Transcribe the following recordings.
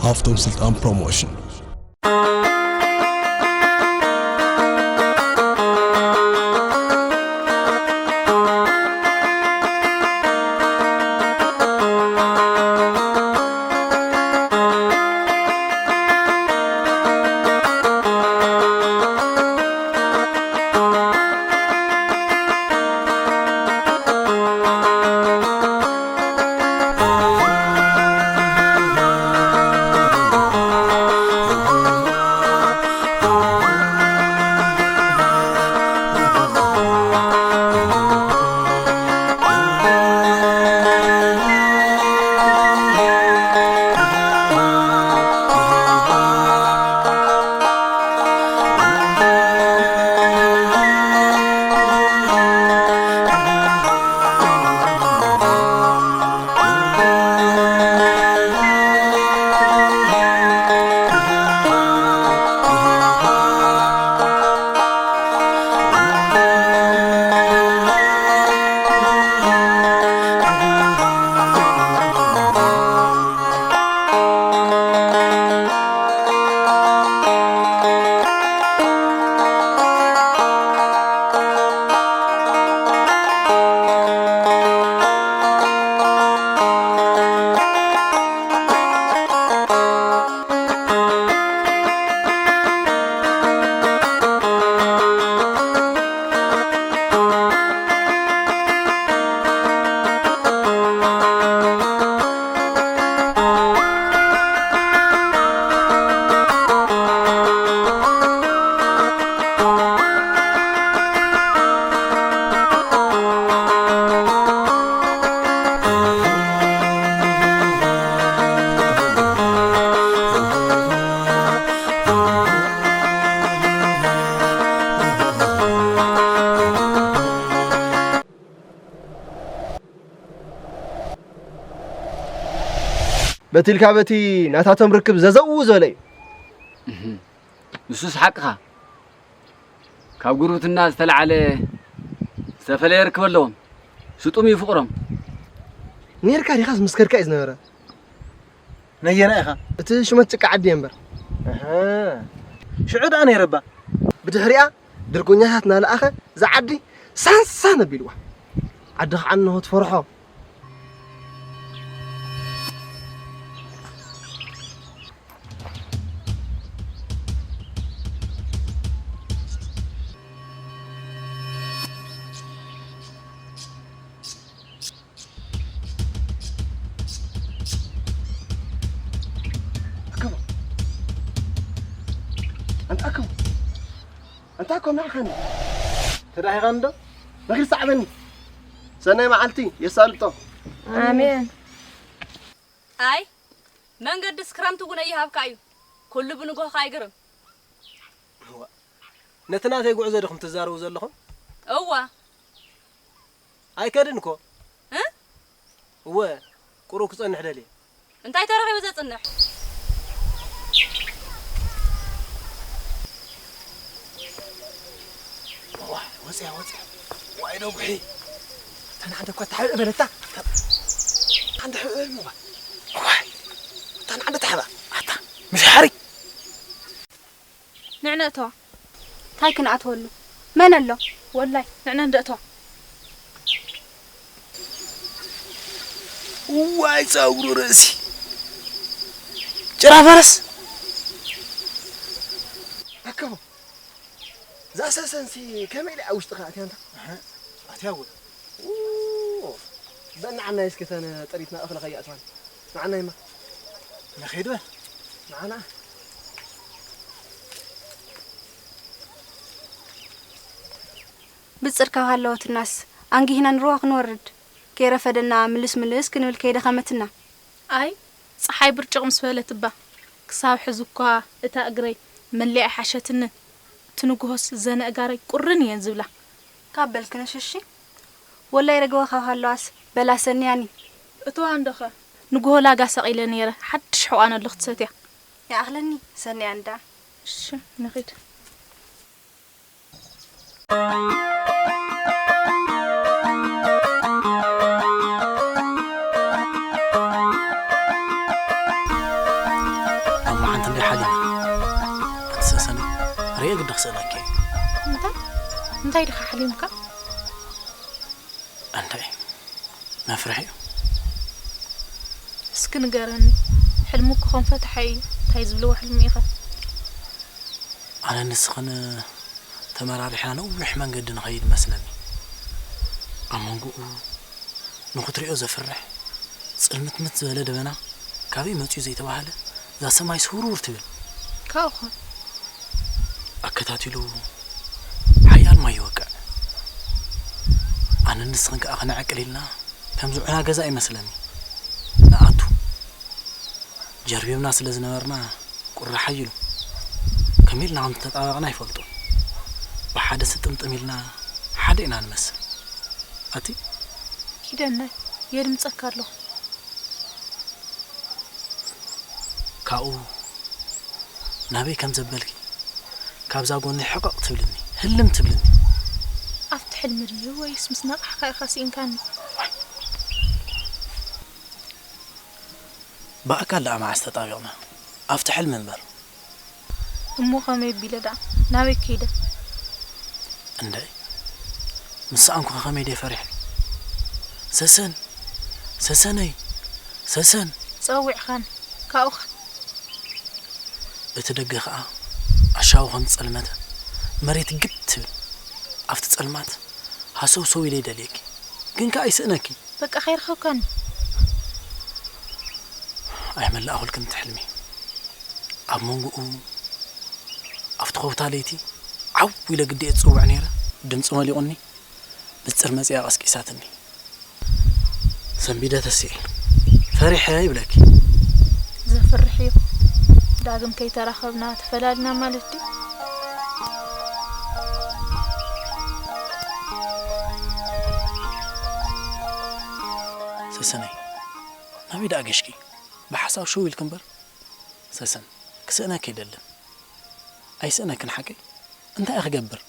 ሃፍቶም ስልጣን ፕሮሞሽን። በቲ ኢልካ በቲ ናታቶም ርክብ ዘዘው ዝበለ እዩ። እህም። ንሱስ ሓቅኻ። ካብ ጉርብትና ዝተለዓለ ዝተፈለየ ርክብ ኣለዎም። ስጡም እዩ ፍቕሮም። ነርካ ዲኻስ ምስ ከድካ እዩ ዝነበረ? ነየና ኢኻ? እቲ ሽመት ጭቃ ዓዲ እየ እምበር። ኣሃ። ሽዑ ደኣ ነይረ እባ። ብድሕሪኣ ድርጎኛታት እናለኣኸ እዛ ዓዲ ሳንሳን ኣቢልዋ። ዓዲ ከዓ እንሆ ትፈርሖ። ኣከቦ። ኣንታ ኣከቦ። ኣንታ ኣከቦ፣ ንዓኻ እንዲ። ተዳሂኻ እንዶ? መኺድ ሰዓበኒ። ሰናይ መዓልቲ የሳልጦ። ኣሜን። ኣይ፣ መንገድስ ክረምቲ እውን ኣይሃብካ እዩ። ኩሉ ብንግሆ ከኣ ይግርም። እዋ፣ ነቲ ናተይ ጉዕዞ ዲኹም ትዛረቡ ዘለኹም? እዋ። ኣይከድን እኮ። እ? እወ፣ ቁሩብ ክጸንሕ ደልየ። እንታይ ተረኺቡ ዘጽንሕ? እዋ፣ ወጽያ፣ ወጽያ። ዋይ፣ ዶ ጉሒ። እታ ንሓደ እኳ ተሓብእ በለታ። ሓንቲ ሕብእ እሞ። ዋይ፣ እታ ንሓደ ተሓባ። ኣታ፣ ምሽ ሓሪ። ንዕነእተዋ። እንታይ ክንኣትወሉ? መን ኣሎ? ወላይ፣ ንዕነ እንደእተዋ። ዋይ፣ ጸጉሩ ርእሲ። ጭራ ፈረስ። ኣከቦ። እዛ ሰሰንሲ ከመይ ኢላ ኣብ ውሽጥኻ ኣትያ እንታ? ኣሀ፣ ኣትያ እውን። ኡ፣ በል ንዓናይ እስኪ እተን ጥሪትና እኽሊ ከይኣትዋን። ንዓናይማ። ንኺድ በል። ንዓና። ብጽር ካብ ሃለወትናስ ኣንጊህና ንርዋ ክንወርድ። ከይረፈደና ምልስ ምልስ ክንብል ከይደኸመትና። ኣይ፣ ጸሓይ ብርጭቕ ምስ በለት እባ፣ ክሳብ ሕዚ እኳ እታ እግረይ መሊኣ ኣይሓሸትንን። እቲ ንግሆስ ዘነ እጋረይ ቁርን እየን ዝብላ። ካብ በልክንሽ እሺ። ወላይ ረግበ ካብ ሃለዋስ በላ ሰንያኒ። እትዋ እንዶኸ? ንግሆ ላጋ ሰቒለ ነይረ፣ ሓድሽ ሕቋን ኣሎ ክትሰትያ። ይኣኽለኒ፣ ሰንያ እንዳ። እሺ፣ ንኺድ። እንታይ እንታይ ድኻ ሓሊምካ? እንታይ መፍርሒ እዩ? እስኪ ንገረኒ። ሕልሚ እኮ ከም ፈትሓ እዩ። እንታይ ዝብልዎ ሕልሚ ኢኸ? ኣነ ንስኽን ተመራሪሕና ነዊሕ መንገዲ ንኸይድ መስለኒ። ኣብ መንጎኡ ንኽትሪኦ ዘፍርሕ ጽልምትምት ዝበለ ደበና ካበይ መጺኡ ዘይተባህለ እዛ ሰማይ ስውርውር ትብል። ካብኡ ኸ? ኣከታቲሉ ሓያል ማይ ይወቅዕ። ኣነ ንስኽን ከኣ ከነዕቅል ኢልና ከም ዝዑና ገዛ ይመስለኒ። ንኣቱ ጀርቢብና ስለ ዝነበርና ቁሪ ሓይሉ ከመይ ኢልና ከም ዝተጣበቕና ይፈልጡ። ብሓደ ስጥምጥም ኢልና ሓደ ኢና ንመስል። ኣቲ ኪደነ የድምጸካ ኣለኹ። ካብኡ ናበይ ከም ዘበልኪ ካብዛ ጎኒ ሕቕቕ ትብልኒ ህልም ትብልኒ። ኣብቲ ሕልሚ ድዩ ወይስ ምስ ነቓሕካ ኢኻ ስኢንካኒ? ብኣካል ደኣ መዓስ ተጣቢቕና? ኣብቲ ሕልሚ እምበር። እሞ ከመይ ቢለ ደኣ ናበይ ከይደ? እንድዒ ምስ ሰኣንኩ ከመይ ደይ ፈሪሐ። ሰሰን ሰሰነይ ሰሰን። ጸዊዕኻኒ ካብኡኸ? እቲ ደገ ኸኣ ኣሻቡ ከም ዝጸልመተ መሬት ግድ ትብል። ኣብቲ ጸልማት ሃሰውሰው ኢለ ይደልየኪ ግን ከኣ ይስእነኪ። በቃ ከይረኸብካኒ። ኣይመላእኹልክን እቲ ሕልሚ። ኣብ መንጎኡ ኣብቲ ኸውታ ለይቲ ዓው ኢለ ግዲ እየ ዝጽውዕ ነይረ። ድምፂ መሊቑኒ። ብፅር መፂኣ ቀስቂሳትኒ። ሰንቢደ ተሲኤ ፈሪሐ ይብለኪ። ዘፍርሕ እዩ። ዳግም ከይተራኸብና ተፈላልና ማለት ድዩ? ሰሰነይ ናበይ ደኣ ገሽኪ? ብሓሳብ ሽው ኢልኪ እምበር። ሰሰን ክስእነኪ ኣይደልን። ኣይስእነክን ሓቀይ? እንታይ እየ ክገብር?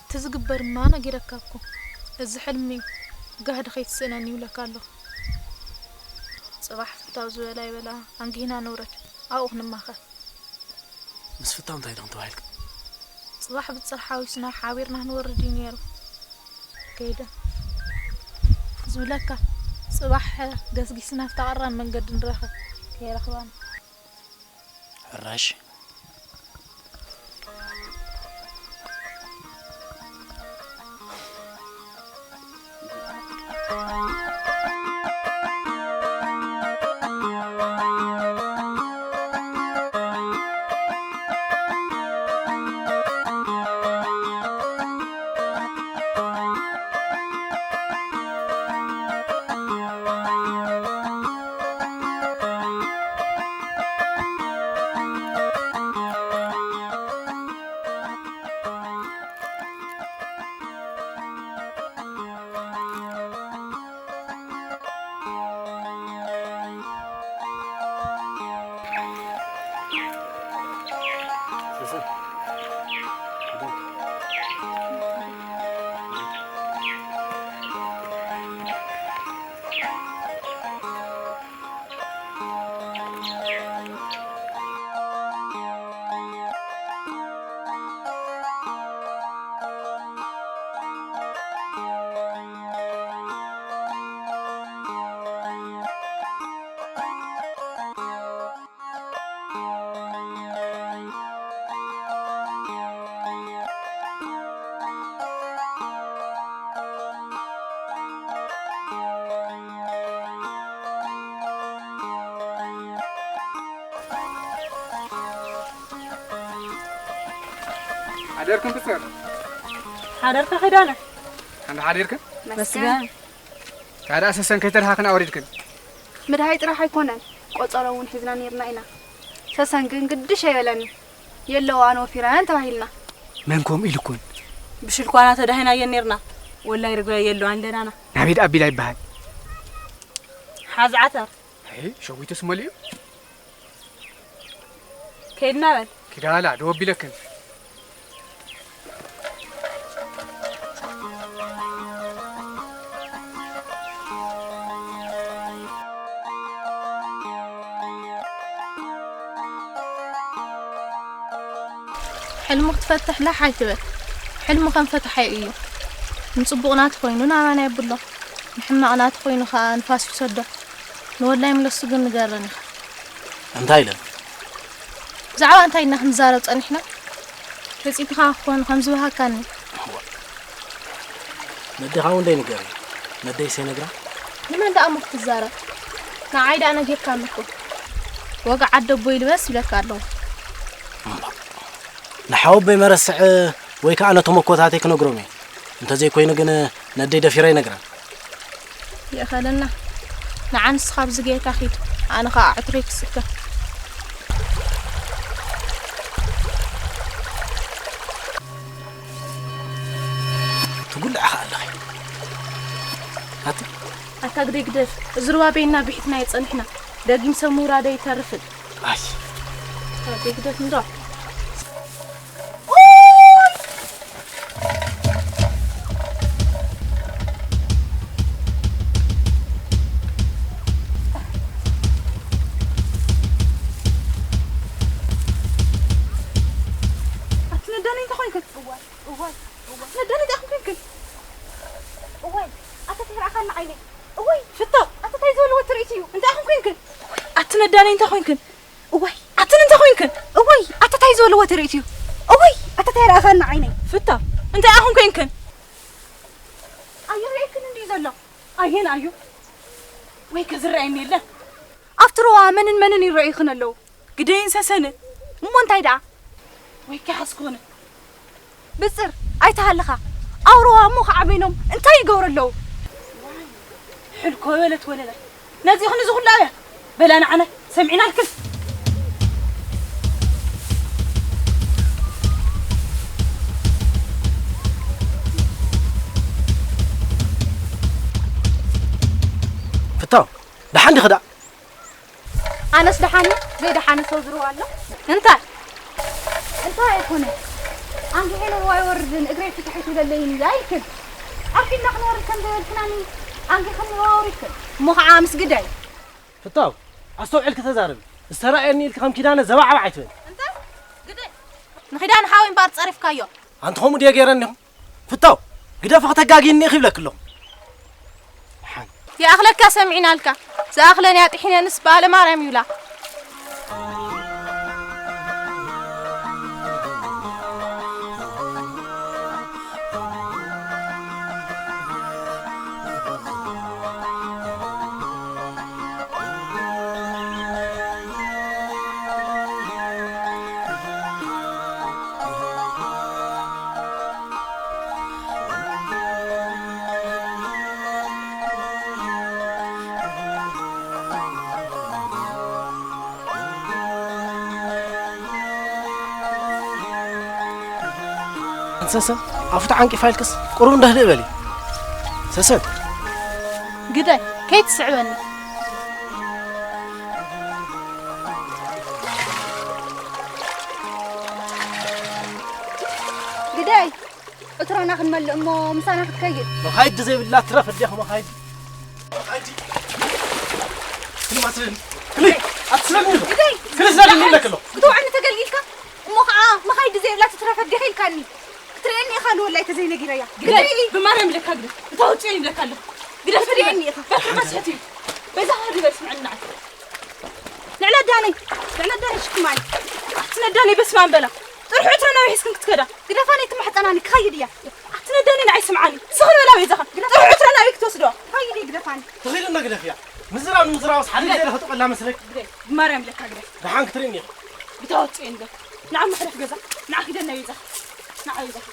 እቲ ዝግበር እማ ነጊረካ እኮ። እዚ ሕልሚ ጋህዲ ከይትስእነኒ ይብለካ ኣለኹ። ጽባሕ ፍታው ዝበላ ይበላ ኣንጊህና ንውረድ ኣብኡ ክንማኸር። ምስ ፍታው እንታይ ኢልክን ተባሂልክን? ጽባሕ ብጽር ሓዊስና ሓቢርና ክንወርድ እዩ ነይሩ። ከይደ ዝብለካ ጽባሕ ገስጊስና ኣብታ ቀራን መንገዲ ንራኸብ ከይረኽባና። ሕራሽ። ሓደርክን ብጽር። ሓደርካ ኪዳነ። እንዳ ሓደርክን? መስገን። ታዲያ ሰሰን ከይተድሃኽን ኣውሪድክን? ምድሃይ ጥራሕ ኣይኮነን፣ ቆጸሮ እውን ሒዝና ነይርና ኢና። ሰሰን ግን ግድሽ ኣይበለኒ። የለዋ ኣነ ወፊረን ተባሂልና። መን ከምኡ ኢሉኩን? ብሽልኳና ተዳሂናየን ነይርና። ወላይ ርግበ የለዋን ደናና። ናበይ ደኣ ኣቢላ ይበሃል? ሓዝ ዓተር። ኣይ፣ ሸዊትስ መሊኡ። ከይድና በል። ኪዳ በላ፣ ደው ኣቢለክን። ሕልሙ ክትፈትሕ ላሕ ኣይትበል። ሕልሙ ከም ፈታሓይ እዩ። ንጽቡቕ ናቱ ኮይኑ ናባና የብሎ። ንሕማቕ ናቱ ኮይኑ ከኣ ንፋስ ይውሰዶ። ንወላይ ምለሱ ግን ንገረን ኢኻ። እንታይ ኢለን? ብዛዕባ እንታይ ኢና ክንዛረብ ጸኒሕና? ተጺብኻ ክኾን ከም ዝበሃካኒ። ነዴኻ እውን ደይንገር። ነደይ ሰይነግራ? ንመን ደኣ እሞ ክትዛረብ? ንዓይ ደኣ ነጊርካኒ እኮ። ወግዒ ዓደቦ ይልበስ ይብለካ ኣለኹ። እምባ። ንሓወቦይ መረስዕ ወይ ከኣ ነቶም ኣኮታተይ ክነግሮም እየ። እንተዘይኮይኑ ግን ነደይ ደፊረ ኣይነግረን። ይእኸለና። ንዓ ንስኻ ኣብዚ ጌርካ ኪድ፣ ኣነ ኸኣ ዕትሮይ ክስከ። ትጉልዒ ኸኣ ኣለኺ። ኣቲ ኣታ ግደይ ግደፍ፣ እዚ ሩባ በይንና ብሒትናዮ ጸኒሕና፣ ደጊም ሰብ ምውራዱ ኣይተርፍን። ኣይ። ኣታ ግደይ ግደፍ እንዶ። ኣቲ ነዳኒ እንታይ ኮይንክን? እዋይ፣ እዋይ፣ እዋይ። ነዳኒ እንታይ ኮይንክን? እዋይ፣ ኣታ ተይረኣኻኒ ዓይነይ። እዋይ፣ ፍቶ። ኣታ እንታይ ዝበልዎ ትርኢት እዩ? እንታይ ኣኹም ኮይንክን? ኣቲ ነዳኒ እንታይ ኮይንክን? እዋይ፣ ኣትን እንታይ ኮይንክን? እዋይ፣ ኣታ እንታይ ዝበልዎ ትርኢት እዩ? እዋይ፣ ኣታ እንታይ ረኣኻኒ ዓይነይ? ፍቶ። እንታይ ኣኹም ኮይንክን? ኣይረኣየክን እንድዩ ዘሎ። ኣየን ኣዩ? ወይ ከዝረኣየኒ የለን። ኣብቲ ሩባ መንን መንን ይረኣዩኽን ኣለዉ? ግደይን ሰሰንን። እሞ እንታይ ደኣ? ወይ ከሓስኩኽን። ብጽር፣ ኣይተሃልኻ። ኣብ ሩባ እሞ ከዓበይኖም እንታይ ይገብሩ ኣለዉ? ሕልኮ በለት ወለላ። ነዚኽን እዚ ኩሉ ኣብያ። በላ ንዓና፣ ሰሚዕናልክን። ፍታው፣ ደሓን ዲኺ ደኣ? ኣነስ ደሓን እየ፣ ዘይደሓነ ሰብ ዝርዋ ኣሎ። እንታይ? እንታይ ኣይኮነን። ኣንጊሐ ንርዋ ይወርድን እግረይ ፍትሐት ይብለለይን እዩ ኣይክል። ኣርኪና ክንወርድ ከም ዘይበልክናኒ ኣንጊኸ ንርዋ ወሪድክን። እሞ ኸዓ ምስ ግዳይ። ፍታው፣ ኣስተውዒልኪ ተዛረቢ። ዝተራእየኒ ኢልኪ ከም ኪዳነ ዘባዕባዕ ኣይትበሊ። እንታይ? ግዳይ? ንኺዳን ሓወይ እምበኣር ጸሪፍካዮ። ኣንቲ ከምኡ ድየ ገይረ እኒኹ? ፍታው፣ ግደፊ ከተጋግይኒ ኢኺ ይብለኪ ኣለኹ። ደሓን። ይኣኽለካ ሰሚዕናልካ። ዝኣኽለንያ ጥሒነንስ በዓለ ማርያም ይብላ። እንሰሰ ኣፉ ተዓንቂፋ ኢልክስ ቁሩብ እንዳ ህድእ በሊ። ሰሰን። ግዳይ፣ ከይትስዕበኒ። ግዳይ፣ ዕትሮና ክንመልእ እሞ ምሳና ክትከይድ። መኻይድ ዘይብላ ትረፍ እንዲያ መኻይድ። መኻይድ። ክልማትልን። ክሊ፣ ኣትስለኒ። ግዳይ። ክሊ ስለኒ ይብለክ ኣሎ። ክትውዕኒ ተገልጊልካ? እሞ ኸዓ መኻይድ ዘይብላ ትትረፍ እንዲኻ ኢልካኒ። ክትርእየኒ ኢኻ ንወላይ ተዘይነጊረያ። ግዳይ፣ ግዳይ። ብማርያም ኢለካ ግዳይ። እታ ውጭ ይብለካ ኣለኹ። ግዳይ ክትርእየኒ ኢኻ። በትሪ መስሕት እዩ። በዛ ኸዲ በል ስምዕኒ ንዓይ። ልዕሊ ኣዳነይ፣ ልዕሊ ኣዳነይ ሽክማይ። ኣቲ ነዳነይ በስመ ኣብ በላ። ጥርሑ ዕትረ ናበይ ሒዝክን ክትከዳ? ግደፋኒ፣ እቲ ማሕፀናኒ ክኸይድ እያ። ኣቲ ነዳነይ ንዓይ ስምዓኒ። ስኽን በላ በይዛኻ። ጥርሑ ዕትረ ናበይ ክትወስዶ? ከይድ እየ፣ ግደፋኒ። ትኽይድ እና ግደፍያ። ምዝራብ ንምዝራብስ ሓደ ግዜ ዶ ክጥቐላ መስለክ? ግደፍ፣ ብማርያም ለካ ግደፍ። ደሓን ክትርእኒ ኢኻ። ግታ ወፅኦ እየ ንገር። ንዓ መሕለፍ ገዛ። ንዓ ኪደና በይዛኻ። ንዓ በይዛኻ።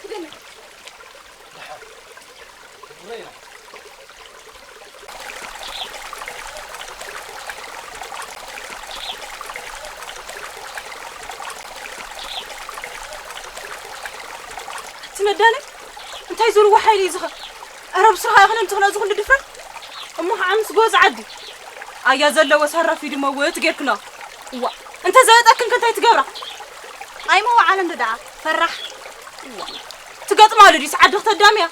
ኪደና። ደሓን። እቲ ነዳለ እንታይ ዝርዋ ሓይሊ እዩ ዝኸ-? ኧረ ብስኻ ይኽነን ትኽነእ ዝኹሉ ድፍረት። እሞ ኸዓ ምስ ጎዝ ዓዲ። ኣያ ዘለዎ ሰራፊ ድመውት ጌርክኖ። እዋ። እንተ ዘበጠክን ከ እንታይ ትገብራ? ኣይመዋዓለን ዶ ደኣ ፈራሕ። እዋ። ትገጥማሉ ድዩስ ዓዲ ክተዳምያ?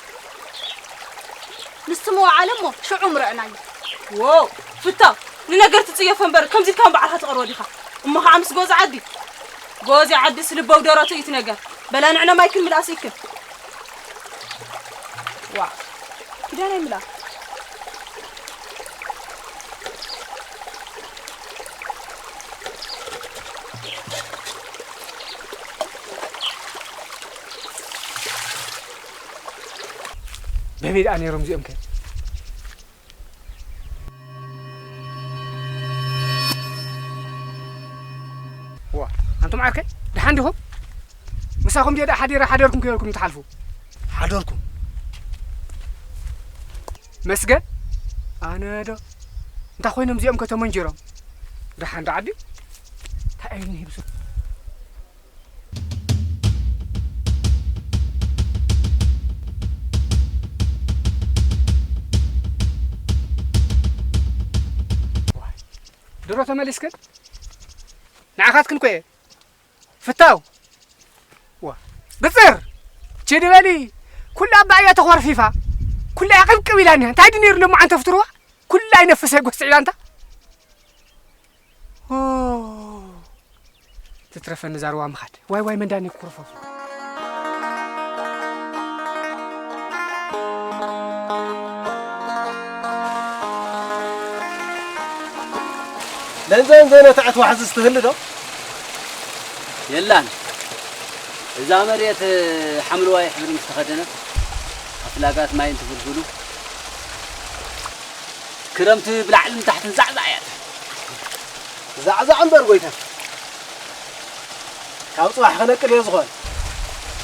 ንሱ መዋዓለ እሞ ሽዑ ምረዕናዮ። ዎ፣ ፍታው፣ ንነገር ትጽየፎ እምበር፣ ከምዚ ኢልካ ንባዕልኻ ትቐርቦ ዲኻ? እሞ ኸዓ ምስ ጎዝ ዓዲ። ጎዚ ዓድስ ልበው ደረቱ እዩ እቲ ነገር። በላ ንዕነ ማይ ክንምልኣስ ይክል። ዋ፣ ኪዳን ኣይምልኣ። በበይ ደኣ ነይሮም እዚኦም ከ? ዋ፣ ኣንቱም ዓርከይ፣ ደሓን ዲኹም? ምሳኹም ድየ ደኣ ሓዲረ ሓደርኩም ከይበልኩም ትሓልፉ? ሓደርኩም። መስገን፣ ኣነ ዶ? እንታይ ኮይኖም እዚኦም ከ ተመንጂሮም? ደሓን ዶ ዓዲ? እንታይ ኣይንሂብሱ? ድሮ ተመሊስክን? ንዓኻትክን ኮየ። ፍታው። ዋ። ብጽር። ቺዲ በሊ። ኩላ ኣባያ ተኾርፊፋ። ኩላ ቅብቅብ ኢላ እኒሃ። እንታይ ድዩ ነይሩ ሎማዓንቲ ኣፍትርዋ? ኩላ ይነፍሰ ጎስዒ ላንታ። ኦ። ትትረፈኒ ዛርዋ ምኻድ። ዋይ ዋይ መንዳኒ ክርፈፉ። ለንዘን ዘይነትዐት ዋሕዚ ዝትህሊ ዶ? የላን። እዛ መሬት ሓምለዋይ ሕብሪ ምስ ተኸደነት፣ ኣፍላጋት ማይ እንትፍልፍሉ፣ ክረምቲ ብላዕልን ታሕትን ዛዕዛዕ እያ ትብል። ዛዕዛዕ እምበር ጎይታ። ካብ ጽባሕ ክነቅል እየ ዝኾን።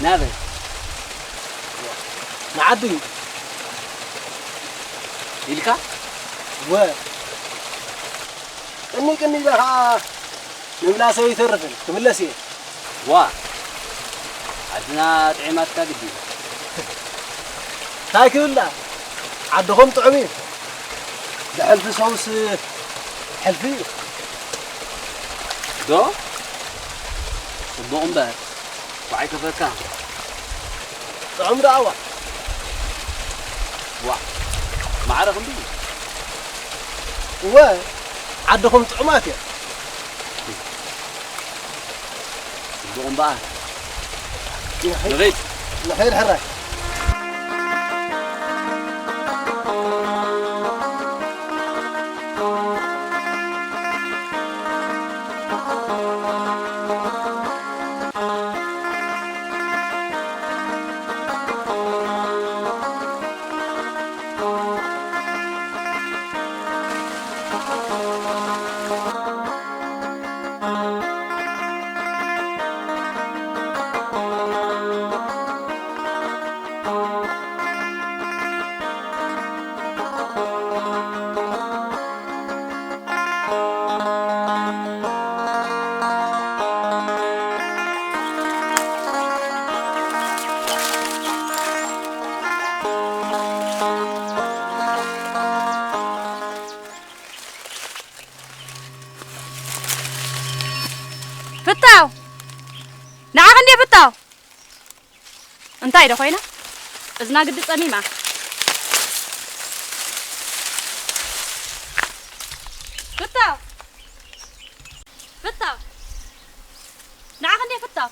ናበይ? ንዓዲ። ኢልካ? ወ። ቅኒ ቅኒ ኢለ ኸዓ ምምላሰይ ይተርፍን ክምለስ እየ። ዋ፣ ዓድና ጥዒማትካ ግዲ። እንታይ ክብላ? ዓድኹም ጥዑም እዩ። ብሕልፊ ሰውስ ሕልፊ እዩ። ዶ? ጽቡቕ እምበር፣ ኳዕ ይከፈካ። ጥዑም ደኣ ዋ። ዋ፣ ማዕረ ክንዲ። እወ፣ ዓድኹም ጥዑማት እዮም። ጽቡቕ እምበኣር። ንኺድ። ንኺድ ሕራይ። ፍታው! ንዓኺ እንድየ ፍታው! እንታይ ዶ ኮይና? እዝና ግዲ ጸሚማ። ፍታው! ፍታው! ንዓኺ እንድየ ፍታው!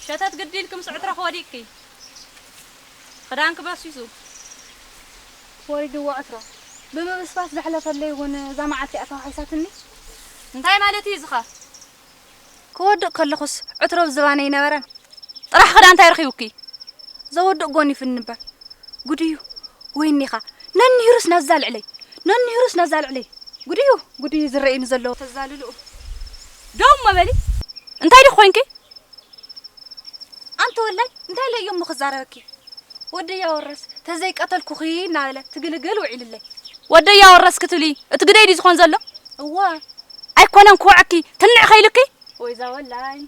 ሸተት ግዲ ኢልኪ ምስ ዕትሮኺ ወዲቕኪ። ክዳንኪ በሲሱ። ወሪድዎ ዕትሮ። ብምብስባስ ዘሕለፈለይ እውን እዛ መዓልቲ እያ ተዋሒሳትኒ። እንታይ ማለት እዩ እዚኸ? ክወድቕ ከለኹስ ዕትሮ ኣብ ዝባነይ ኣይነበረን። ጥራሕ ክዳን እንታይ ረኺቡኪ? ዘወድቕ ጎኒፉኒ እምበር። ጉድ እዩ። ወይኒኻ ነንሂሩስ ናብዛ ልዕለይ፣ ነንሂሩስ ናብዛ ልዕለይ። ጉድ እዩ፣ ጉድ እዩ ዝረኣየኒ ዘሎ። ተዛልልኡ። ደው እሞ በሊ። እንታይ ዲኺ ኮይንኪ? ኣንቲ ወላይ፣ እንታይ ኢለ እየ እሞ ክዛረበኪ? ወደይ ኣወረስ፣ ተዘይቀተልኩኺ እናበለ ትግልግል ውዒልለይ። ወደይ ኣወረስ ክትብሊ፣ እቲ ግደይ ድዩ ዝኾን ዘሎ? እወ። ኣይኮነን ክወዐኪ፣ ትንዕ ከይልኪ? ወይዛ ወላይ፣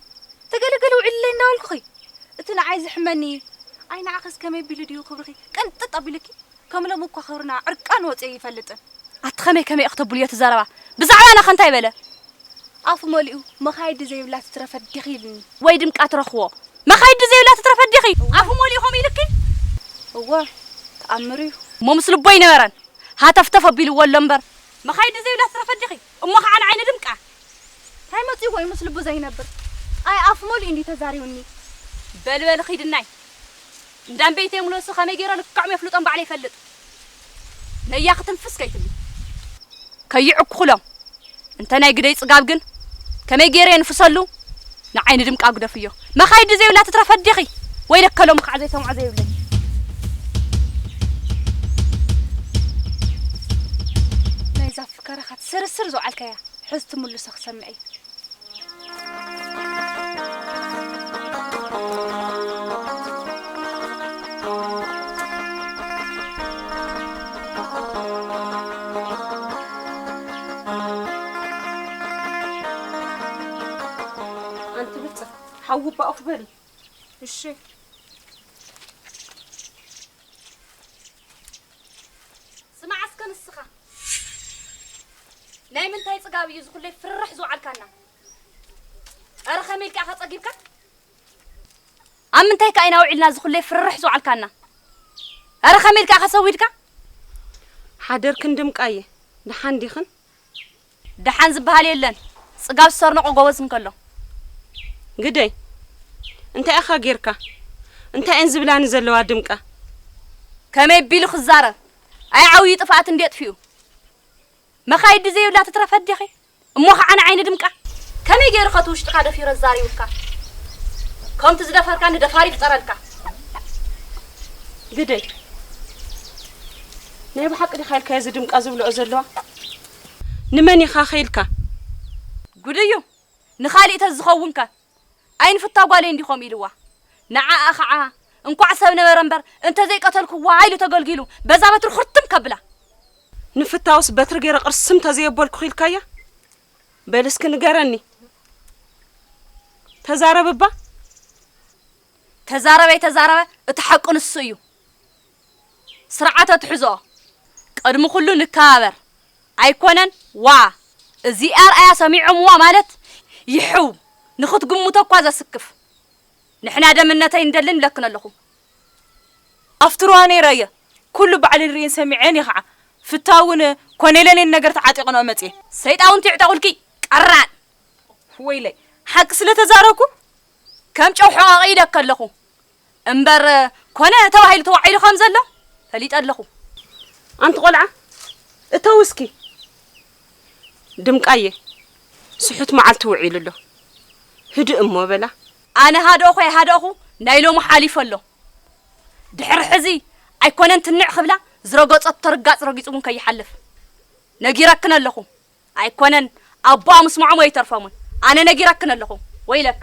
ትግልግል ውዒልለይ እናበልኩኺ፣ እቲ ንዓይ ዝሕመኒ፣ ኣይ ንዓኽስ ከመይ ቢሉ ድዩ ክብርኺ ቅንጥጥ ኣቢሉኪ? ከም ሎሚ እኳ ክብርና ዕርቃን ወፂኡ ይፈልጥን። ኣቲ ከመይ ከመይ እኽ ተብልዮ እቲ ዘረባ? ብዛዕባና ከ እንታይ በለ? ኣፉ መሊኡ መኻይዲ ዘይብላ ትትረፍ ኣዲኺ ኢልኒ። ወይ ድምቃ ትረኽቦ። መኻይዲ ዘይብላ ትትረፍ ኣዲኺ? ኣፉ መሊኡ ከምኡ ኢልኪ? እወ፣ ተኣምር እዩ። እሞ ምስ ልቦ ኣይነበረን። ሃተፍተፍ ኣቢልዎ ኣሎ እምበር። መኻይዲ ዘይብላ ትትረፍ ኣዲኺ? እሞ ኸዓ ንዓይ ንድምቃ። እንታይ መጺእዎ እዩ ምስ ልቡ ዘይነብር? ኣይ ኣፍ መሊኡ እንዲ ተዛሪቡኒ። በል በል ኺድናይ። እንዳምበይተይ ሙለሱ ከመይ ገይረ ልክዖም የፍልጦም ባዕለ ይፈልጥ። ነያ ክትንፍስ ከይትብሊ። ከይዕኩኹሎም። እንተ ናይ ግደይ ጽጋብ ግን ከመይ ገይረ የንፍሰሉ? ንዓይ ንድምቃ ግደፍዮ። መኻይድ ዘይብላ ትትረፈ ኣዴኺ። ወይ ለከሎም ከዓ ዘይሰምዖ ዘይብለይ። ናይዛ ፍከረኻ ትስርስር ዝወዓልካያ ሕዝ ትምልሶ ክሰምዕ እዩ። ኣንቲ ብልጽ ሓዊ ባኡፍ በሊ። እሺ። ስማዕ እስከ ንስኻ። ናይ ምንታይ ጽጋብ እዩ ዝኹለይ ፍርርሕ ዝውዓልካና? ኣረ ከመይ ኢልካ ኢኻ ጸጊብካ? ኣብ ምንታይ ከ ኢና ውዒልና ዝኹለይ ፍርርሕ ዝውዓልካና? ኣረ ከመይ ኢልካ ኢኻ ሰዊድካ? ሓደርክን ድምቃየ፣ ደሓን ዲኽን? ደሓን ዝበሃል የለን። ጽጋብ ዝሰርነቆ ጎበዝ እንከሎ። ግደይ፣ እንታይ ኢኻ ጌርካ? እንታይ እየን ዝብላኒ ዘለዋ ድምቃ? ከመይ ቢሉ ክዛረብ? ኣይ ዓብዪ ጥፍኣት እንዴ ጥፊኡ። መኻይዲ ዘይብላ ትትረፍ ኣዴኺ። እሞ ኸዓ ንዓይኒ ድምቃ። ከመይ ገይሩ ኸቲ ውሽጥኻ ደፊሩ ኣዛሪቡካ? ከምቲ ዝደፈርካኒ ደፋሪ ይፍጠረልካ። ግደይ፣ ናይ ብሓቂ ዲኻ ኢልካዮ እዚ ድምቃ ዝብልኦ ዘለዋ? ንመን ኢኻ ኸ ኢልካ? ጉድ እዩ። ንኻሊእ ተዝኸውን ከ? ኣይንፍታ ጓለይ እንዲኾም ኢልዋ። ንዓኣ ኸዓ እንኳዕ ሰብ ነበረ እምበር እንተዘይቀተልክዋ ኢሉ ተገልጊሉ በዛ በትሪ ኹርትም ከብላ። ንፍታውስ በትሪ ገይረ ቅርስም ተዘየበልኩ ኢልካያ? በል እስኪ ንገረኒ። ተዛረብ እባ። ተዛረበ ኣይተዛረበ እቲ ሓቂ ንሱ እዩ። ስርዓተ ትሕዞ። ቅድሚ ኩሉ ንከባበር። ኣይኮነን ዋ። እዚ ኣርኣያ ሰሚዖምዋ ማለት ይሕው። ንኽትግምቶ እኳ ዘስክፍ። ንሕና ደምነተይ እንደልን ብለክን ኣለኹ። ኣብቲ ሩባ ነይረ እየ። ኩሉ ባዕለይ ርእየን ሰሚዐን እየ ኸዓ። ፍታውን ኮነ ኢለን እየን ነገር ተዓጢቐንኦ መፅየ። ሰይጣውንቲ ይዕጠቑልኪ ቀራን። ወይለይ፣ ሓቂ ስለ ተዛረብኩ ከም ጨው ሕቐቕ ኢለኪ ኣለኹ። እምበር ኮነ ተባሂሉ ተዋዒሉ ከም ዘሎ ፈሊጠ ኣለኹ። ኣንቲ ቆልዓ፣ እተው እስኪ። ድምቃየ፣ ስሑት መዓልቲ ውዒሉ ኣሎ። ህድእ እሞ በላ። ኣነ ሃደኹ ኣይሃደኹ ናይ ሎሚ ሓሊፉ ኣሎ። ድሕሪ ሕዚ ኣይኮነን ትንዕ ክብላ ዝረገጸቶ ርጋጽ ረጊጹ እውን ከይሓልፍ ነጊረክን ኣለኹ። ኣይኮነን ኣቦኣ ምስምዖም ኣይተርፎምን። ኣነ ነጊረክን ኣለኹ። ወይለከ።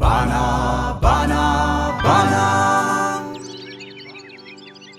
ባና